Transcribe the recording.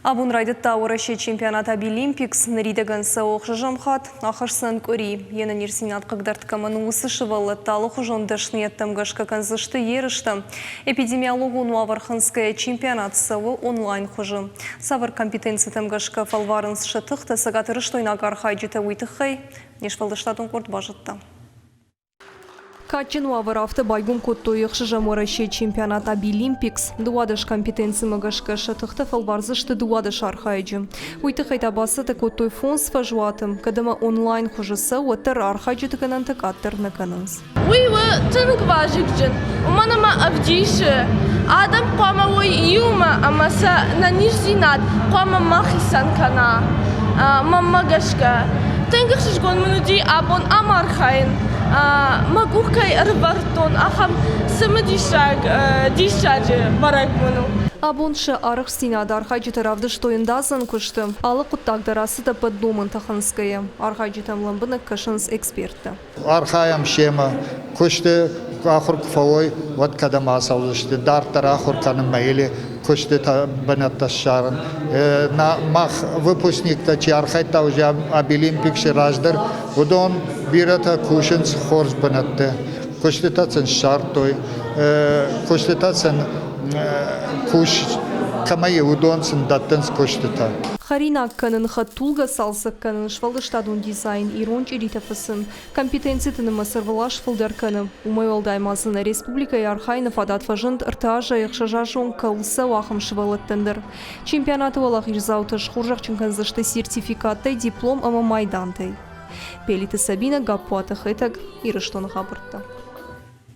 Абон райдыдта Уӕрӕсейы чемпионат Абилимпикс. Ныридӕгӕн цӕуы ӕхсӕзӕм хатт, ахӕсдзӕн къуыри. Йе нӕниздзинад хъыгдӕрд кӕмӕн у, уыцы сывӕллӕттӕ алыхуызон дӕсныйӕдтӕм гӕсгӕ кӕндзысты ерыстӕ. Эпидемиологон уавӕр хынцгӕйӕ чемпионат цӕуы онлайн хуызы. Цавӕр компетенцитӕм гӕсгӕ фӕлварынц сӕ тыхтӕ цӕгатирыстойнаг архайджытӕ, уый тыххӕй не сфӕлдыстадон къорд базыдта. Кадджын уавӕр афтӕ байгом кодтой ӕхсӕзӕм Уӕрӕсейы чемпионат Абилимпикс. 12 компетенцимӕ гӕсгӕ сӕ тыхтӕ фӕлвардзысты 12 архайӕджы. Уый тыххӕй та бацӕттӕ кодтой фондз фӕзуаты. Кӕд ӕмӕ онлайн хуызы цӕуы, уӕддӕр архайджыты гӕнӕнтӕ къаддӕр нӕ кӕнынц. Уый у тынг вазыгджын, уымӕн ӕмӕ ӕвдисы, адӕм хъуамӕ уой иумӕ ӕмӕ сӕ нӕниздзинад хъуамӕ ма хицӕн кӕна. Мӕнмӕ гӕсгӕ, тынг ӕхсызгон мын уыди абон ам архайын. Мӕ къух кӕй ӕрывӕрдтон, ахӕм цымыдисаг, диссаджы бӕрӕгбон у. Абон сӕ арӕхстдзинад архайджытӕ равдыстой ӕндадзӕн куысты. Алы хъуыддаг дӕр ацыд ӕппӕт домӕнтӕ хынцгӕйӕ. Архайджытӕм лӕмбынӕг кӕсынц эксперттӕ. Архайӕм семӕ. Куысты ахуыр куы фӕуой, уӕд кӕдӕм ацӕудзысты дарддӕр ахуыр кӕнынмӕ или куысты бынӕттӕ ссарын. Мах выпускниктӕ чи архайдта уже Абилимпиксы раздӕр, уыдон бирӕтӕ кусынц хорз бынӕтты. Куыстытӕ сын ссардтой, куыстытӕ сын кус кӕмӕй уыдон сын дӕттынц куыстытӕ. Хӕринаг кӕнын, хӕдтулгӕ цалцӕг кӕнын, сфӕлдыстадон дизайн, ирон чъиритӕ фыцын, компетенциты нымӕц ӕрвылаз фылдӕр кӕны. Уымӕй уӕлдай ма дзы нӕ республикӕйы архайыны фадат фӕзынд ӕртӕ азӕй ӕхсӕзазон кӕуыл цӕуы, ахӕм сывӕллӕттӕн дӕр. Чемпионаты уӕлахиздзаутӕ схорзӕхджын кӕндзысты сертификаттӕй, диплом ӕмӕ майдантӕй. Пелиты Сабинӕ, Гаппуаты Хетӕг, Ирыстоны хабӕрттӕ.